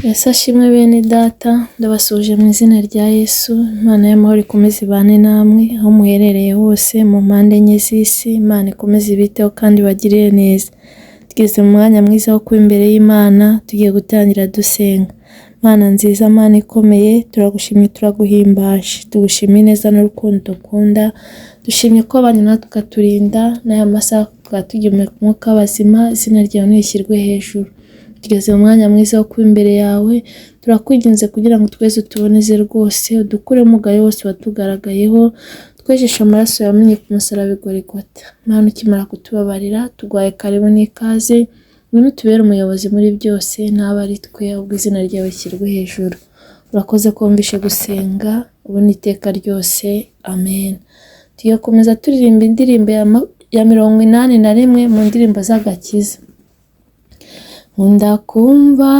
Yesu ashimwe bene data, ndabasuhuje mu izina rya Yesu, Imana y'amahoro ikomeze ibane namwe, aho muherereye hose mu mpande enye z'isi, Imana ikomeze ibiteho kandi ibagirire neza. Tugeze mu mwanya mwiza wo kuba imbere y'Imana, tugiye gutangira dusenga. Mana nziza, Mana ikomeye, turagushimye, turaguhimbaje, tugushimiye ineza n'urukundo ukunda, dushimye ko wabanye natwe ukaturinda, n'aya masaha tukaba tugihumeka umwuka w'abazima, izina ryawe nirishyirwe hejuru. Tugeze mu mwanya mwiza wo kuba imbere yawe, turakwinginze kugira ngo twese utuboneze rwose, udukuremo umugayo wose watugaragayeho, twejeshe amaraso yamenye ku musaraba i Golgotha. Mana ukimara kutubabarira, tuguhaye karibu n'ikaze, ngwino utubere umuyobozi muri byose, ntabe ari twe, ahubwo izina ryawe rishyirwe hejuru. Urakoze ko wumvishe gusenga, ubu n'iteka ryose, amen. Tugiye gukomeza turirimba indirimbo ya 81 mu ndirimbo z'agakiza. Nkunda kumva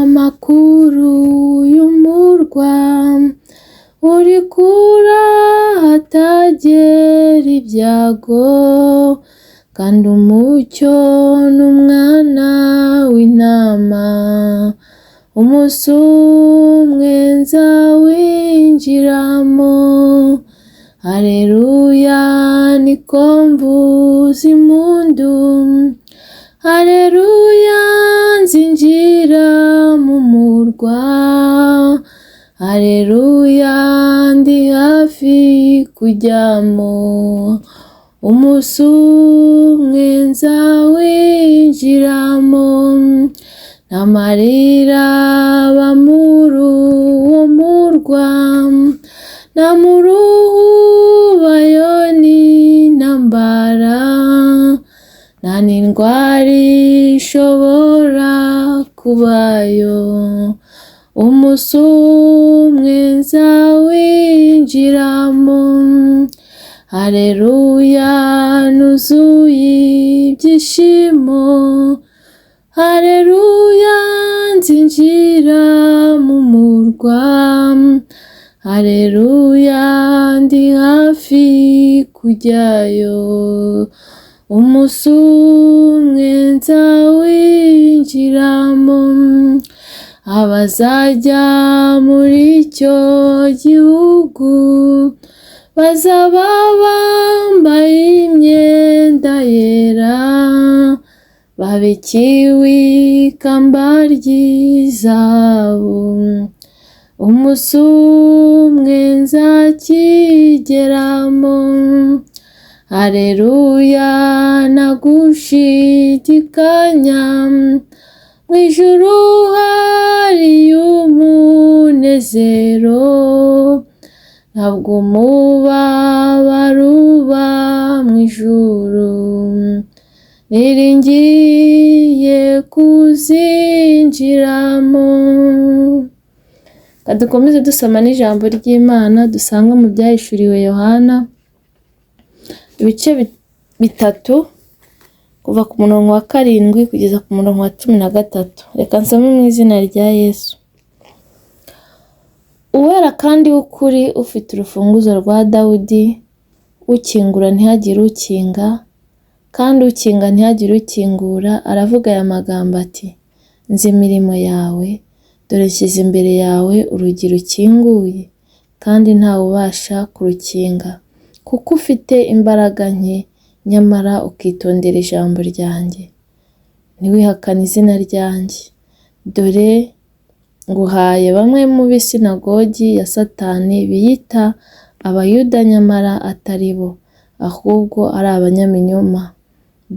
amakuru y'umurwa uri kure ahatagera ibyago, kandi umucyo n'umwana w'intama, umunsi umwe nzawinjiramo. Haleluya niko mvuza impundu, haleluya nzinjira mu murwa, haleluya ndi hafi kujyamo, umunsi umwe nzawinjiramo. Nta marira aba muri uwo murwa, nta muruhubayo n'intambara, nta n'indwara ishobora kubayo, umunsi umwe nzawinjiramo. Haleluya nuzuye ibyishimo, haleluya nzinjira mu murwa, haleluya ndi hafi kujyayo, umunsi umwe nzawinjiramo. Abazajya muri icyo gihugu bazaba bambaye imyenda yera, babikiwe ikamba ry'izahabu, umunsi umwe nzakigeramo. Haleluya ntagushidikanya, mu ijuru hariyo umunezero, ntabwo umubabaro uba mu ijuru, niringiye kuzinjiramo. Reka dukomeze dusoma n'ijambo ry'Imana dusanga mu byahishuriwe Yohana, ibice 3, kuva ku murongo wa 7 kugeza ku murongo wa 13. Reka nsome mu izina rya Yesu. Uwera kandi w'ukuri, ufite urufunguzo rwa Dawudi, ukingura ntihagire ukinga, kandi ukinga ntihagire ukingura, aravuga aya magambo ati: nzi imirimo yawe, dore nshyize imbere yawe urugi rukinguye, kandi ntawe ubasha kurukinga, kuko ufite imbaraga nke, nyamara ukitondera ijambo ryanjye, ntiwihakane izina ryanjye. Dore nguhaye bamwe mu b'isinagogi ya Satani biyita Abayuda nyamara atari bo, ahubwo ari abanyaminyoma.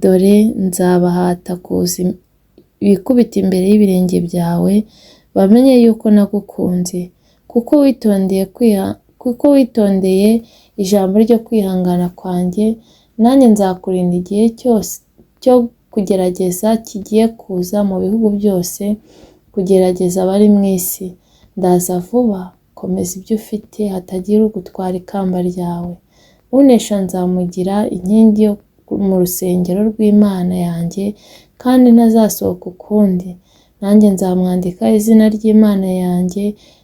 Dore nzabahata kuza bikubita imbere y'ibirenge byawe, bamenye yuko nagukunze, kuko witondeye ijambo ryo kwihangana kwanjye, nanjye nzakurinda igihe cyose cyo kugerageza kigiye kuza mu bihugu byose, kugerageza abari mu isi. Ndaza vuba, komeza ibyo ufite, hatagira ugutwara ikamba ryawe. Unesha nzamugira inkingi yo mu rusengero rw'Imana yanjye, kandi ntazasohoka ukundi. Nanjye nzamwandika izina ry'Imana yanjye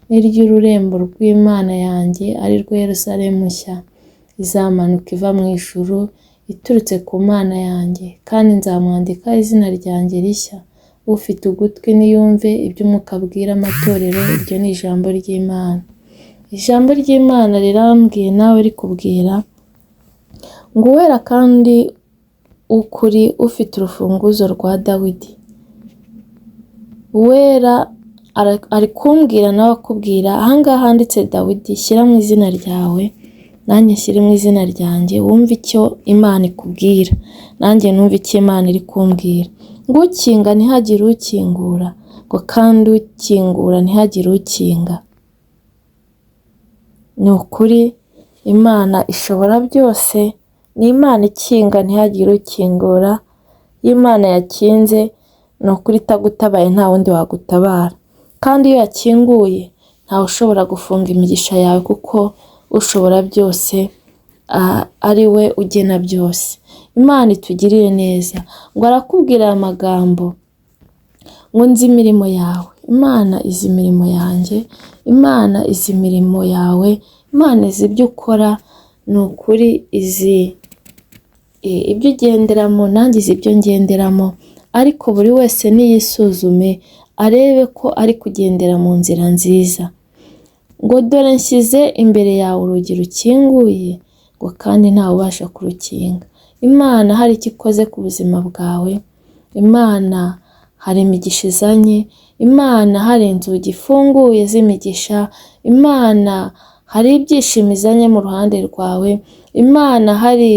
n'iry'ururembo rw'Imana yanjye, ari rwo Yerusalemu nshya, izamanuka iva mu ijuru iturutse ku Mana yanjye, kandi nzamwandika izina ryanjye rishya. Ufite ugutwi niyumve ibyo Umwuka abwira amatorero, iryo ni ijambo ry'Imana. Ijambo ry'Imana rirambwiye nawe rikubwira ngo uwera kandi ukuri ufite urufunguzo rwa Dawidi. Uwera ari kumbwira nawe akubwira, ahangaha handitse Dawidi, shyira mu izina ryawe, nanjye nshyire mu izina ryanjye, wumve icyo Imana ikubwira, nanjye numve icyo Imana iri kumbwira. Ngo ukinga ntihagire ukingura, ngo kandi ukingura ntihagire ukinga. Ni ukuri Imana ishobora byose, ni Imana ikinga ntihagire ukingura, iyo Imana yakinze ni ukuri itagutabaye nta wundi wagutabara, kandi iyo yakinguye ntawe ushobora gufunga imigisha yawe kuko ushobora byose ari we ugena byose. Imana itugirire neza, ngo arakubwira aya magambo ngo nzi imirimo yawe. Imana izi imirimo yanjye, Imana izi imirimo yawe, Imana izi ibyo ukora, ni ukuri izi ibyo ugenderamo, nanjye izi ibyo ngenderamo, ariko buri wese niyisuzume arebe ko ari kugendera mu nzira nziza. Ngo dore nshyize imbere yawe urugi rukinguye, ngo kandi ntawe ubasha kurukinga. Imana hari icyo ikoze ku buzima bwawe, Imana hari imigisha izanye, Imana hari inzugi ifunguye z'imigisha, Imana hari ibyishimo izanye mu ruhande rwawe, Imana hari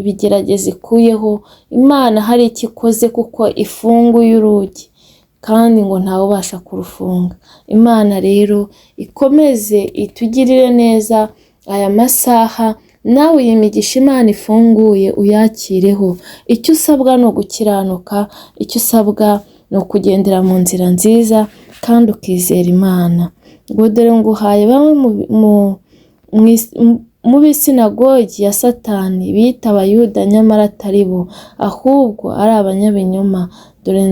ibigeragezo ikuyeho, Imana hari icyo ikoze kuko ifunguye urugi kandi ngo ntawe ubasha kurufunga. Imana rero ikomeze itugirire neza aya masaha, nawe iyi migisha Imana ifunguye uyakireho. Icyo usabwa ni ugukiranuka, icyo usabwa ni ukugendera mu nzira nziza kandi ukizera Imana. Ngo dore nguhaye bamwe mu b'isinagogi ya Satani biyita Abayuda nyamara atari bo, ahubwo ari abanyabinyoma. Dore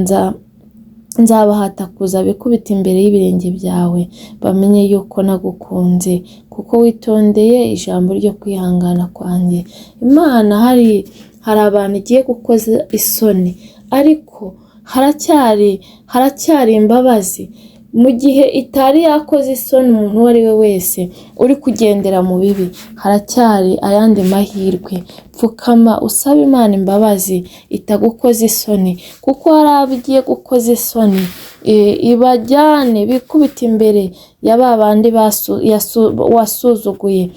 nzabahata kuza bikubita imbere y'ibirenge byawe, bamenye yuko nagukunze, kuko witondeye ijambo ryo kwihangana kwanjye. Imana hari abantu igiye gukoza isoni, ariko haracyari imbabazi. Mu gihe itari yakoze isoni umuntu uwo ari we wese uri kugendera mu bibi, haracyari ayandi mahirwe. Pfukama usabe Imana imbabazi itagukoza isoni, kuko hari abo igiye gukoza isoni, ibajyane bikubita imbere ya ba bandi wasuzuguye,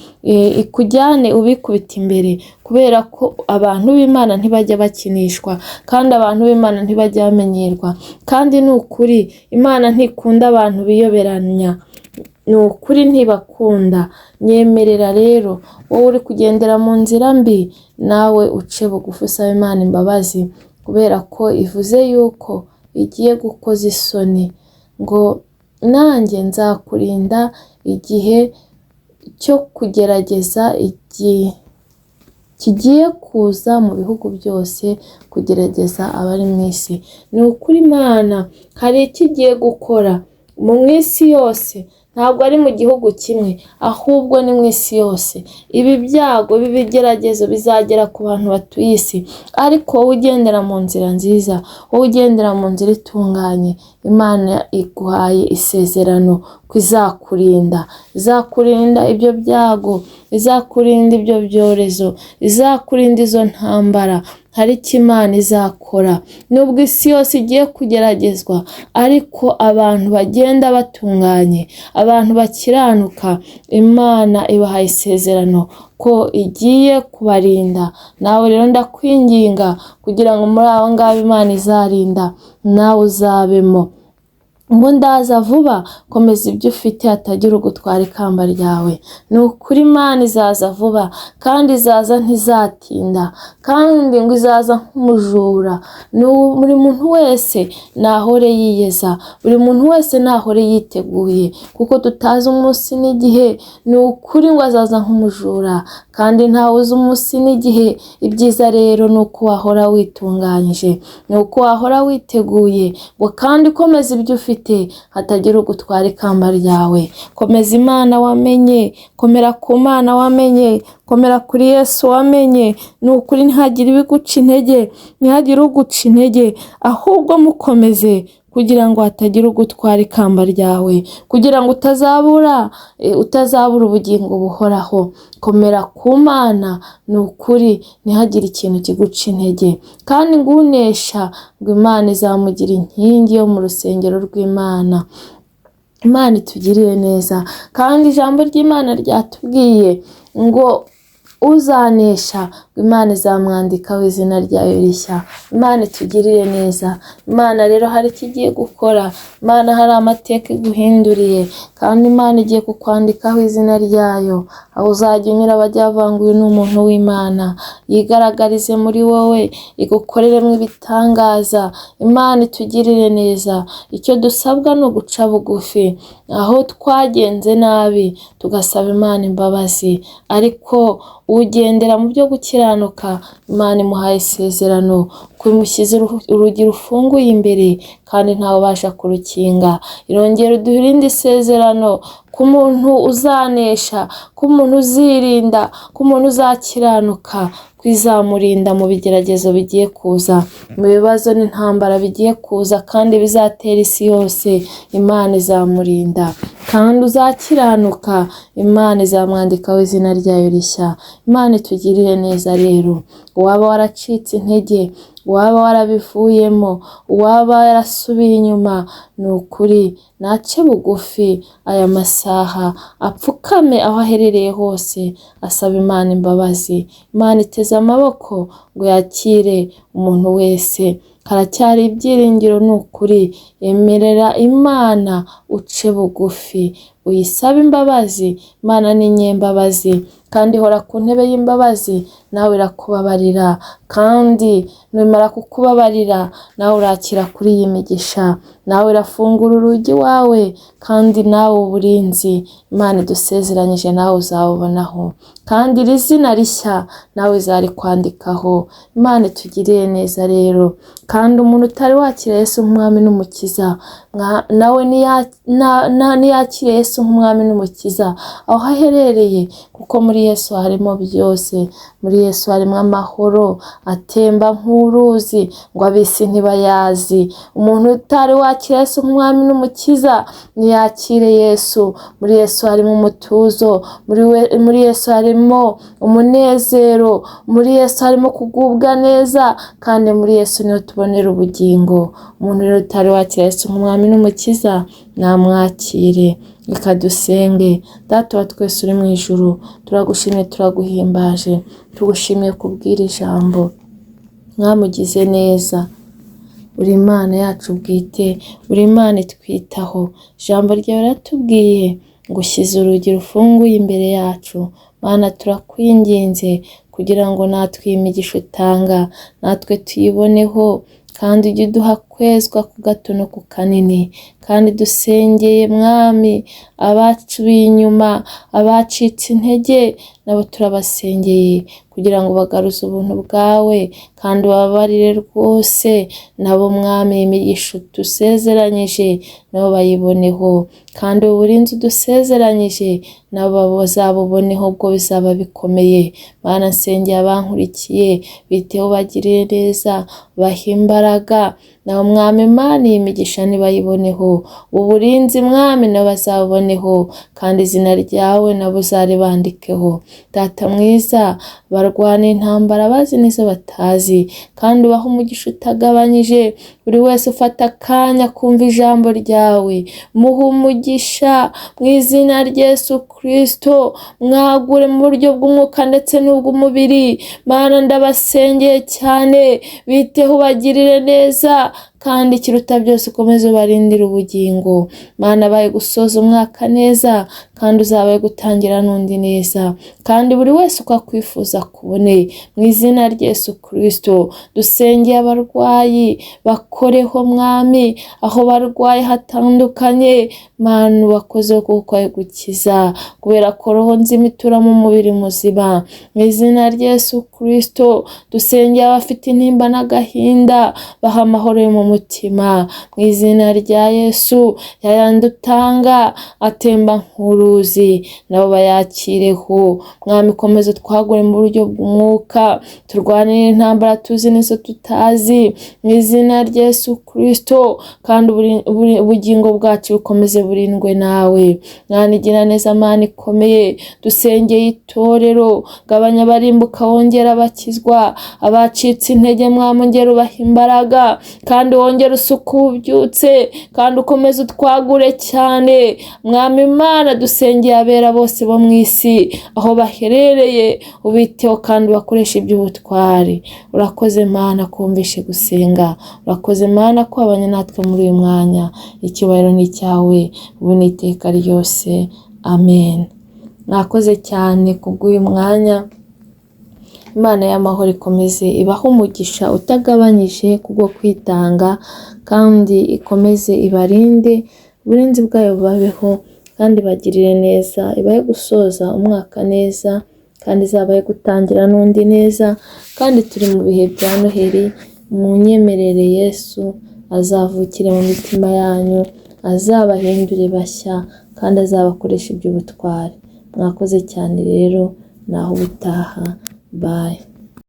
ikujyane ubikubita imbere, kubera ko abantu b'Imana ntibajya bakinishwa, kandi abantu b'Imana ntibajya bamenyerwa, kandi ni ukuri Imana ntikunda abantu biyoberanya, ni ukuri ntibakunda. Nyemerera rero wowe uri kugendera mu nzira mbi, nawe uce bugufi usabe Imana imbabazi, kubera ko ivuze yuko igiye gukoza isoni, ngo nanjye nzakurinda igihe cyo kugerageza igihe kigiye kuza mu bihugu byose kugerageza abari mu isi. Ni ukuri Imana hari icyo igiye gukora mu isi yose, ntabwo ari mu gihugu kimwe, ahubwo ni mu isi yose. Ibi byago, ibi bigeragezo bizagera ku bantu batuye isi, ariko wowe ugendera mu nzira nziza, wowe ugendera mu nzira itunganye, Imana iguhaye isezerano ko izakurinda, izakurinda ibyo byago, izakurinda ibyo byorezo, izakurinda izo ntambara. Hari icyo Imana izakora. Nubwo isi yose igiye kugeragezwa, ariko abantu bagenda batunganye, abantu bakiranuka, Imana ibahaye isezerano ko igiye kubarinda. Nawe rero ndakwinginga kugira ngo muri abo ngabo Imana izarinda, nawe uzabemo. Ngo ndaza vuba, komeza ibyo ufite hatagira ugutwara ikamba ryawe. Ni ukuri Imana izaza vuba, kandi izaza ntizatinda, kandi ngo izaza nk'umujura. Buri muntu wese nahore yiyeza, buri muntu wese nahore yiteguye, kuko tutazi umunsi n'igihe. Ni ukuri ngo azaza nk'umujura, kandi ntawe uzi umunsi n'igihe. Ibyiza rero ni uko wahora witunganyije, ni uko wahora witeguye, ngo kandi ukomeze ibyo ufite hatagira ugutwara ikamba ryawe. Komeza Imana wamenye, komera ku Mana wamenye, komera kuri Yesu wamenye. Ni ukuri ntihagire ibiguca intege, ntihagire uguca intege, ahubwo mukomeze kugira ngo hatagira ugutwara ikamba ryawe, kugira ngo utazabura ubugingo buhoraho. Komera ku Mana, ni ukuri ntihagire ikintu kiguca intege. Kandi ngo unesha, ngo Imana izamugira inkingi yo mu rusengero rw'Imana. Imana itugirire neza. Kandi ijambo ry'Imana ryatubwiye ngo uzanesha, Imana izamwandikaho izina ryayo rishya. Imana itugirire neza. Imana rero hari icyo igiye gukora, Imana hari amateka iguhinduriye, kandi Imana igiye kukwandikaho izina ryayo. Aho uzajya unyura bajya bavuga ngo uyu ni umuntu w'Imana, yigaragarize muri wowe, igukoreremo ibitangaza. Imana itugirire neza. Icyo dusabwa ni uguca bugufi, aho twagenze nabi tugasaba Imana imbabazi, ariko ugendera mu byo gukiranuka, Imana imuhaye isezerano ko imushyize urugi rufunguye imbere kandi ntawe ubasha kurukinga. Irongera iduha irindi sezerano ku muntu uzanesha, ku muntu uzirinda, ku muntu uzakiranuka, ko izamurinda mu bigeragezo bigiye kuza, mu bibazo n'intambara bigiye kuza kandi bizatera isi yose. Imana izamurinda. Kandi uzakiranuka, Imana izamwandikaho izina ryayo rishya. Imana itugirire neza rero. Uwaba waracitse intege, uwaba warabivuyemo, uwaba yarasubiye inyuma, ni ukuri nace bugufi aya masaha, apfukame aho aherereye hose, asaba Imana imbabazi. Imana iteze amaboko ngo yakire umuntu wese. Haracyari ibyiringiro, ni ukuri. Emerera Imana uce bugufi, uyisabe imbabazi. Imana ni inyembabazi kandi ihora ku ntebe y'imbabazi, nawe irakubabarira. Kandi nimara kukubabarira, nawe urakira kuri iyi migisha, nawe irafungura urugi wawe, kandi nawe uburinzi Imana idusezeranyije nawe uzabubonaho. Kandi iri zina rishya nawe izarikwandikaho. Imana itugirire neza rero. Kandi umuntu utari wakira Yesu nk'umwami n'umukiza, nawe niyakire Yesu nk'umwami n'umukiza aho aherereye, kuko muri Yesu harimo byose. Muri Yesu harimo amahoro atemba nk'uruzi, ngo ab'isi ntibayazi. Umuntu utari wakira Yesu nk'umwami n'umukiza niyakire Yesu. Muri Yesu harimo umutuzo, muri Yesu harimo umunezero, muri Yesu harimo kugubwa neza, kandi muri Yesu niho tubonera ubugingo. Umuntu rero utari wakira Yesu nk'umwami n'umukiza namwakire. Reka dusenge. Data wa twese uri mu ijuru, turagushimiye, turaguhimbaje, tugushimiye kubwira ijambo. Mwamugize neza, uri Imana yacu bwite, uri Imana itwitaho. Ijambo ryawe riratubwiye ngo ushyize urugi rufunguye imbere yacu. Mana, turakwinginze kugira ngo natwe iyi migisha utanga natwe tuyiboneho, kandi ujye uduha kwezwa ku gato no ku kanini. Kandi dusengeye Mwami abacuye inyuma, abacitse intege, nabo turabasengeye kugira ngo bagaruze ubuntu bwawe, kandi ubabarire rwose. Nabo Mwami imigisha dusezeranyije nabo bayiboneho, kandi uburinzi udusezeranyije nabo bazabuboneho ubwo bizaba bikomeye. Mana, nsengeye abankurikiye, biteho bagirire neza, bahe imbaraga. Nawe Mwami Imana iyi migisha ntibayiboneho, uburinzi Mwami nabo bazabuboneho, kandi izina ryawe nabo uzaribandikeho. Data mwiza, barwana intambara bazi n'izo batazi, kandi ubahe umugisha utagabanyije. Buri wese ufata akanya kumva ijambo ryawe, muhe umugisha mu izina rya Yesu Kristo. Mwagure mu buryo bw'umwuka ndetse n'ubw'umubiri. Mana, ndabasengeye cyane, biteho ubagirire neza, kandi ikiruta byose ukomeze ubarindire ubugingo. Mana, baye gusoza umwaka neza, kandi uzabaye gutangira n'undi neza, kandi buri wese uko akwifuza kubone mu izina rya Yesu Kristo. Dusengeye abarwayi, bakoreho Mwami aho barwaye hatandukanye. Mana, ubakoze kuko ari gukiza, kubera ko roho nzima itura mu mubiri muzima mu izina rya Yesu Kristo. Dusengeye abafite intimba n'agahinda, baha amahoro yo mu mutima mu izina rya Yesu. Yayandi utanga atemba nk'uruzi, nabo bayakireho. Mwami, komeza utwagure mu buryo bw'umwuka, turwanire intambara tuzi n'izo tutazi mu izina rya Yesu Kristo, kandi ubugingo bwacu bukomeze burindwe nawe. Mwana igira neza, Mana ikomeye, dusengeye itorero, gabanya abarimbuka wongera abakizwa, abacitse intege Mwami ongera ubaha imbaraga, kandi wongere usuke ububyutse, kandi ukomeze utwagure cyane. Mwami Imana, dusengeye abera bose bo mu isi aho baherereye, ubiteho kandi ubakoreshe iby'ubutwari. Urakoze Mana kumvishe gusenga, urakoze Mana ko wabanye natwe muri uyu mwanya. Icyubahiro ni icyawe ubu n'iteka ryose, amen. Mwakoze cyane kubw'uyu mwanya. Imana y'amahoro ikomeze ibahe umugisha utagabanyije kubwo kwitanga, kandi ikomeze ibarinde, uburinzi bwayo bubabeho, kandi ibagirire neza, ibahe gusoza umwaka neza, kandi izabahe gutangira n'undi neza. Kandi turi mu bihe bya Noheli, munyemerere Yesu azavukire mu mitima yanyu, azabahindure bashya, kandi azabakoresha iby'ubutwari. Mwakoze cyane rero, naho ubutaha. Bye.